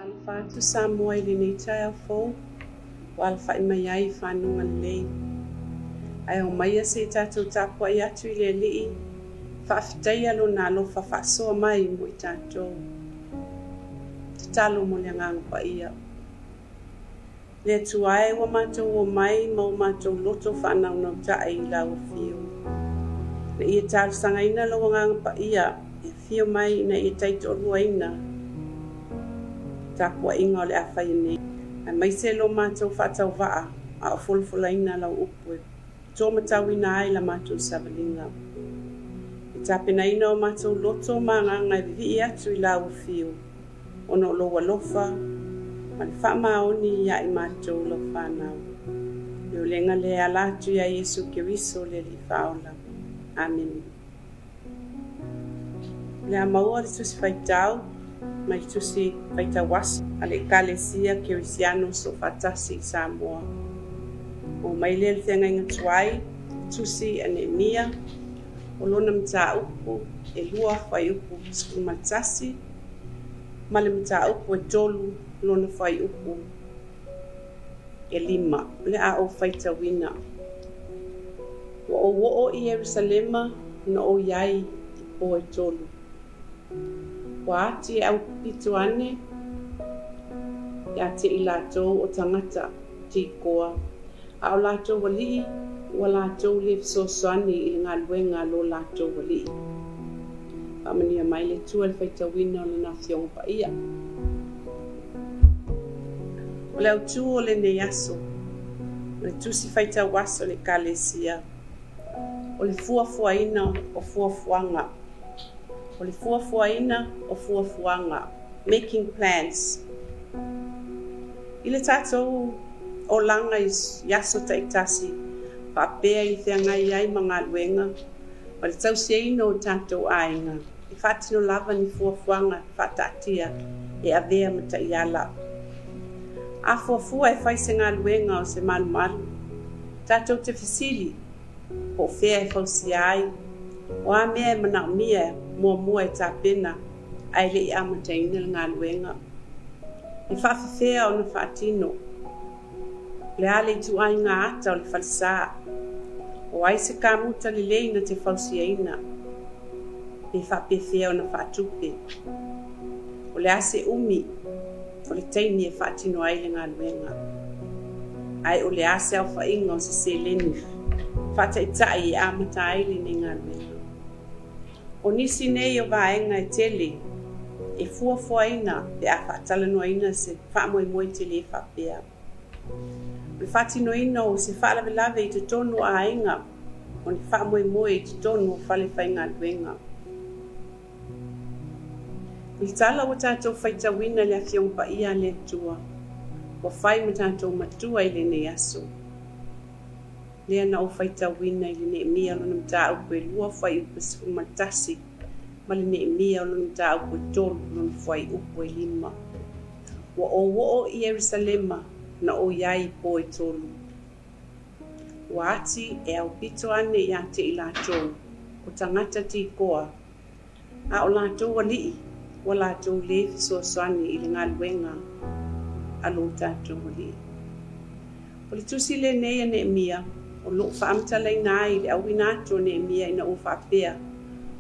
Talofa atu Samoa i lenei taeao fou ua alafai mai ai i fanuga lelei. Ae aumaia se i tatou tapuai atu i le Alii, faafetaia Lona alofa faasoa mai mo i tatou. Tatalo mo le Agaga Paia. Le Atua e, ua matou omai ma o matou loto faanaunauta'i i lau afio. Ina ia talosagaina lou Agaga Paia e afio mai ina ia taitoaluaina tapuaiga o le a faia nei, aemaise lo matou faatauvaa a o folafolaina lau upu e tomatauina ai la matou savaliga. E tapenaina o matou loto ma agaga e vivii atu i lau afio, ona o lou alofa ma le faamaoni ia i matou lau fanau. Le ulega lea e ala atu ia Iesu Keriso le Alii Faaola. Amene. O le a maua le tusi faitau mai le tusi faitau aso a le Ekalesia Kerisiano Soofaatasi i Samoa. Maua mai lea le feagaiga tuai, tusi a Neemia, o lona mataupu e 2 fuaiupu 11 ma le mataupu e 3 lona fuaiupu e 5. O le a ou faitauina. Ua ou oo i Ierusalema na ou i ai i po e 3. Ua ati e aupito ane ia te i latou o tagata tikoa, a o latou alii ua latou le fesoasoani i le galuega a lo latou alii. Faamanuia mai le Atua i le faitauina o lana Afioga Paia. O le autū o lenei aso, o le tusi faitau aso o le Ekalesia, o le fuafuaina o fuafuaga. O le fuafuaina o fuafuaga. Making plans. I le tatou olaga i aso taitasi, faapea i feagai ai ma galuega, ma le tausiaina o tatou aiga, e faatino lava ni fuafuaga faataatia e avea ma taiala. A fuafua e fai se galuega o se malumalu, tatou te fesili, po o fea e fausia ai, o a mea e manaomia muamua e tapena ae le i amataina le galuega. E faafefea ona faatino, o le a le ituaiga ata o le falesa, o ai se kamuta lelei na te fausiaina, pe faapefea ona faatupe, o le a se umi o le taimi e faatino ai le galuega, ae o le a se aofaiga o se seleni faataitai e amata ai lenei galuega. O nisi nei o vaega e tele e fuafuaina pe a faatalanoaina se faamoemoe tele faapea. O le faatinoina o se faalavelave i totonu o aiga, o ni faamoemoe i totonu o fale faigaluega. I le tala ua tatou faitauina i le Afioga Paia a le Atua, ua fai ma tatou matua i lenei aso. Lea na ou faitauina i le Neemia lona mataupu e 2 fuaiupu 11 ma le Neemia o lona mataupu e 3 lona fuaiupu e 5. Ua ou oo i Ierusalema na ou i ai i po e 3. Ua ati e aupito ane ia te i latou o tagata tikoa, a o latou alii ua latou le fesoasoani i le galuega a lo tatou alii. O le tusi lenei a Neemia o loo faamatalaina ai le auina atu o Neemia ina ua faapea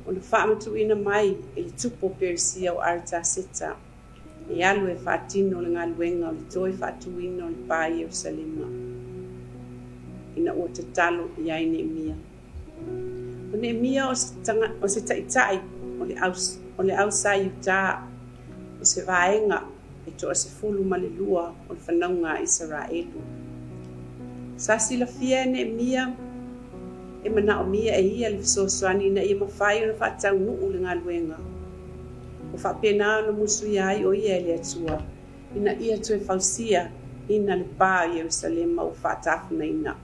ona faamatuuina mai e le tupu o Peresia o Aritaseta e alu e faatino le galuega o le toe faatuina o le pa i Ierusalema ina ua tatalo i ai Neemia. O Neemia o se taitai o le au sa Iuta, o se vaega e 12 o le fanauga a Isaraelu. Sa silafia e Neemia e manaomia e ia le fesoasoani ina ia mafai ona faataunuu le galuega. Ua faapena ona musuia ai o ia e le Atua ina ia toe fausia ina le pa o Ierusalema ua faatafunaina.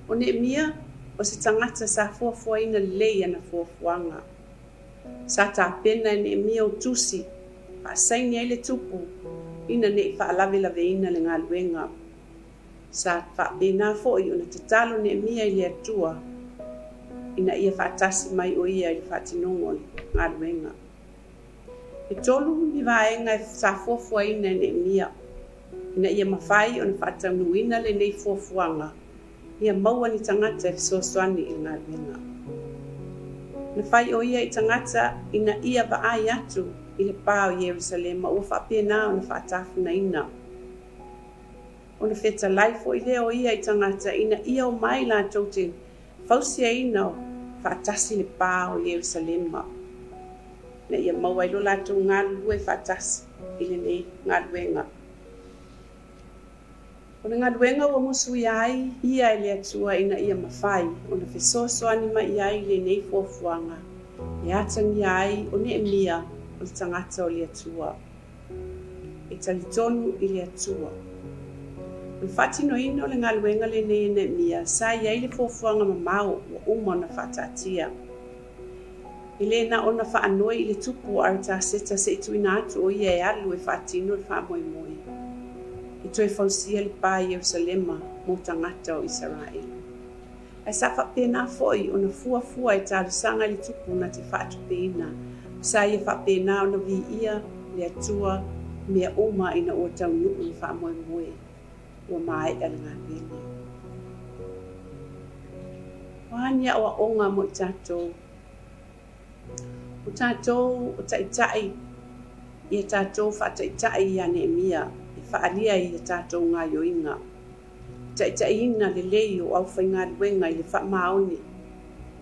O Neemia o se tagata sa fuafuaina lelei ana fuafuaga. Sa tapena e Neemia o tusi faasaini ai le tupu ina nei faalavelaveina le galuega. Sa faapena foi ona tatalo Neemia i le Atua ina ia faatasi mai o ia i le faatinoga o le galuega. E tolu ni vaega sa fuafuaina e Neemia ina ia mafai ona faataunuuina lenei fuafuaga ia maua ni tagata e fesoasoani i le galuega. Na fai o ia i tagata ina ia vaai atu i le pa o Ierusalema ua faapena ona faatafunaina. Ona fetalai foi lea o ia i tagata ina ia omai latou te fausiaina faatasi le pa o Ierusalema, ina ia maua ai lo latou galulue faatasi i lenei galuega. O le galuega ua musuia ai ia e le Atua ina ia mafai ona fesoasoani mai ai i lenei fuafuaga e atagia ai o Neemia o le tagata o le Atua. E talitonu i le Atua. O le faatinoina o le galuega lenei e Neemia sa i ai le fuafuaga mamao ua uma ona faataatia. E le na ona faanoi i le tupu o Aritaseta se'i tuuina atu o ia e alu e faatino le faamoemoe e toe fausia le pa i Ierusalema mo tagata o Isaraelu. Ae sa faapena foi ona fuafua e talosaga i le tupu na te faatupeina sa ia faapena ona viia le Atua mea uma ina ua taunuu le faamoemoe ua maea le galuega. O a ni aʻoaʻoga mo i tatou? O tatou o taʻitaʻi ia tatou faataʻitaʻi ia Neemia e faaalia i a tatou gaioiga. Taʻitaʻiina lelei o aufaigaluega i le faamaoni,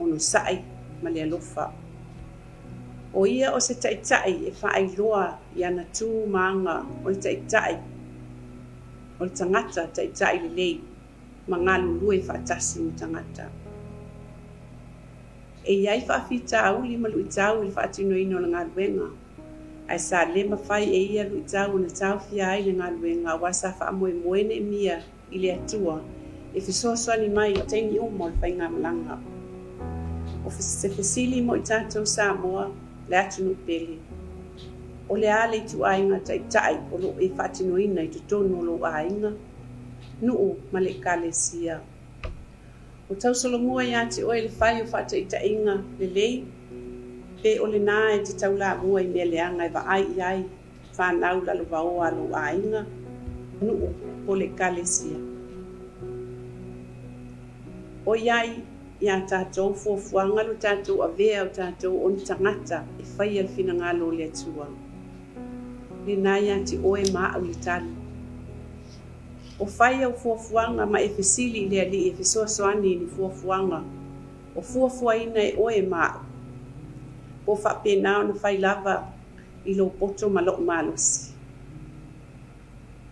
onosaʻi ma le alofa. O ia o se taʻitaʻi e faailoa i ana tu ma aga o le taʻitaʻi, o le tagata taʻitaʻi lelei ma galulue faatasi ma tagata. E i ai faafitauli ma luʻitau i le faatinoina o le galuega, ae sa le mafai e ia luʻitau ona taofia ai le galuega aua sa faamoemoe Neemia i le Atua e fesoasoani mai i taimi uma o le faigamalaga. O se fesili mo i tatou Samoa, le atunuu pele. O le a le ituaiga taʻitaʻi o loo e faatinoina i totonu o lou aiga, nuu ma le ekalesia. O tausolomua iā te oe le fai o faataʻitaʻiga lelei, pe o lenā e te taulamua i mea leaga e vaai i ai fanau lalovaoa a lou aiga, nuu po o le ekalesia. Oi ai iā tatou fuafuaga lo tatou avea o tatou o ni tagata e faia le finagalo o le Atua. Lenā iā te oe ma aʻu le tali. O fai au fuafuaga ma e fesili i le Alii e fesoasoani i ni fuafuaga o fuafuaina e oe ma aʻu. Po o faapena ona fai lava i lou poto ma loʻu malosi.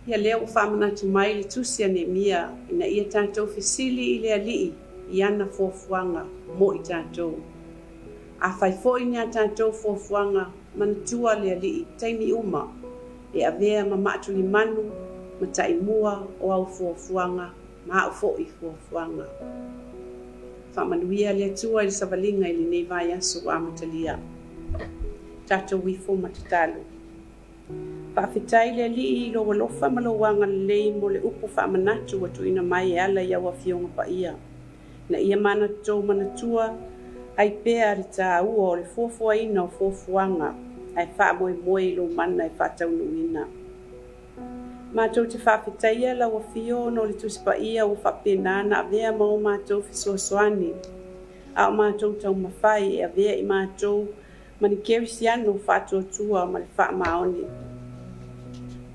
Ia lea ua faamanatu mai le tusi a Neemia ina ia tatou fesili i le Alii i ana fuafuaga mo i tatou. Afai foi ni a tatou fuafuaga, manatua le Alii taimi uma e avea ma maatulimanu ma taimua o au fuafuaga ma aʻu foʻi fuafuaga. Faamanuia le Atua i le savaliga i lenei vaiaso ua amatalia. Tatou ifo ma tatalo. Faafetai le Alii i lou alofa ma lou agalelei mo le upu faamanatu ua tuuina mai e ala i au Afioga Paia. Na ia manatou manatua ai pea le tāua o le fuafuaina o fuafuaga ae faamoemoe i lou mana e faataunuuina. Matou te faafetaia lau afio ona o le Tusi Paia ua faapena na avea ma o matou fesoasoani a o matou taumafai e avea i matou ma ni kerisiano faatuatua ma le faamaoni.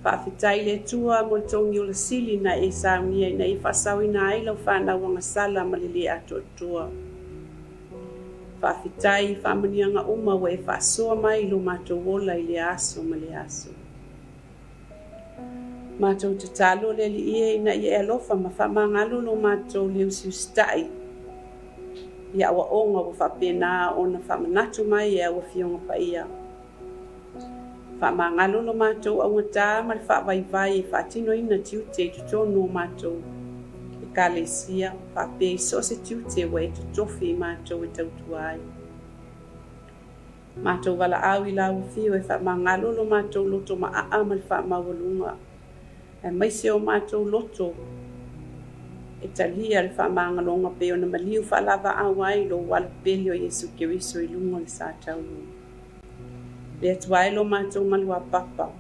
Faafetai le Atua mo le togi ola sili na e saunia ina ia faasaoina ai lau fanau agasala ma le lē atoatoa. Faafetai i faamanuiaga uma ua e faasoa mai i lo matou ola i lea aso ma lea aso. Matou tatalo le Alii e ina ia e alofa ma faamagalo lo matou le usiusitaʻi i aʻoaʻoga ua faapena ona faamanatu mai e au Afioga Paia. Faamagalo lo matou augatā ma le faavaivai e faatinoina tiute i totonu o matou ekalesia faapea i so o se tiute ua e totofi i matou e tautua ai. Matou valaau i lau afio e faamagalo lo matou loto maaa ma le faamaualuga, aemaise o matou loto e talia le faamagaloga pei ona maliu faalavaau ai lou Alo pele o Iesu Keriso i luga o le sa taulu. Le Atua e lo matou maluapapa.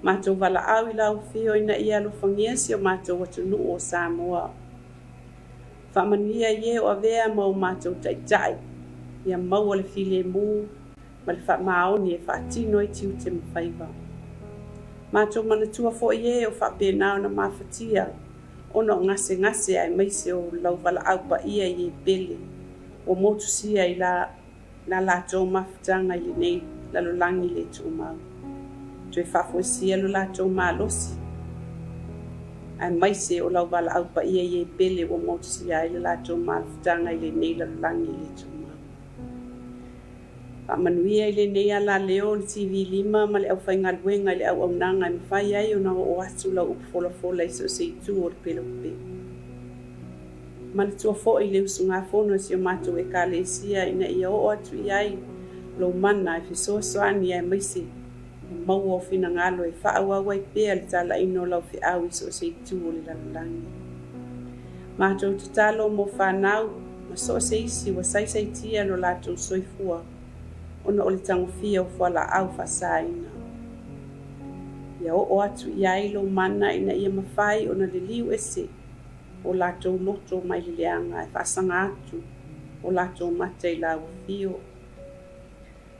Matou valaau i lau Afio ina ia alofagia si o matou atunuu o Samoa. Faamanuia i e o avea ma o matou taitai, ia maua le filemu ma le faamaoni e faatino ai tiute ma faiva. Matou manatua foi e o faapena ona mafatia ona o gasegase aemaise o lau valaau paia i e pele ua motusia i la latou mafutaga i lenei lalolagi le tumau. Toe faafoisia lo latou malosi aemaise o lau valaau paia i e pele ua motusia ai le latou mafutaga i lenei lalolagi le tumau. Faamanuia i lenei alaleo o le TV5 ma le aufaigaluega i le auaunaga e mafai ai ona oo atu lau upu folafola i so o se itu o le pelope. Manatua foi le usugafono a si o matou Ekalesia ina ia oo atu i ai lou mana e fesoasoani aemaise e maua o finagalo e faaauau ai pea le talaina o lau feau i so o se itu o le lalolagi. Matou tatalo mo fanau ma so o se isi ua saisaitia lo latou soifua ona o le tagofia o fualaau faasaina. Ia oo atu i ai lou mana ina ia mafai ona liliu ese o latou loto mai le leaga e faasaga atu o latou mata i lau Afio.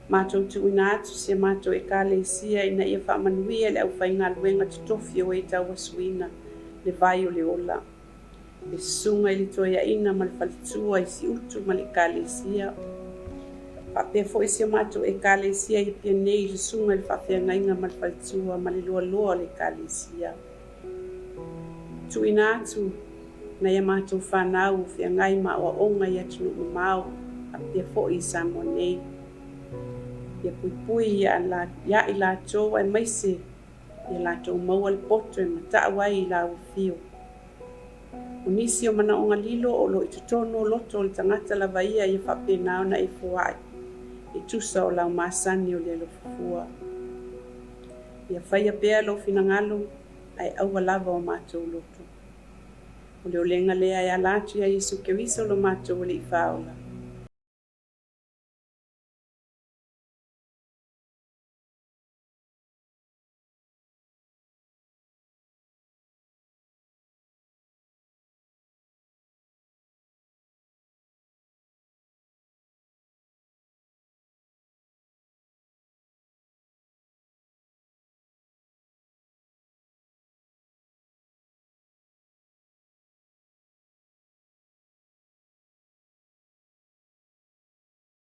Matou tuuina atu si a matou Ekalesia ina ia faamanuia le aufaigaluega totofi o e tauasuina le vai o le ola. Le susuga i le toeaina ma le faletua i Siutu ma le Ekalesia. Faapea foi si o matou Ekalesia i Apia nei i le susuga i le faafeagaiga ma le faletua ma le loaloa o le Ekalesia. Tuuina atu nai a matou fanau o feagai ma aoaoga i atunuu mamao faapea foi i Samoa nei. Ia puipui ia i latou aemaise ia latou maua le poto e matau ai i lau Afio. O nisi o manaoga lilo o lo o i totonu o loto o le tagata lava ia ia faapena ona e foai e tusa o lau masani o le alofafua. Ia faia pea lou finagalo ae aua lava o matou loto. O le olega lea e ala atu ia Iesu Keriso lo matou Alii Faaola.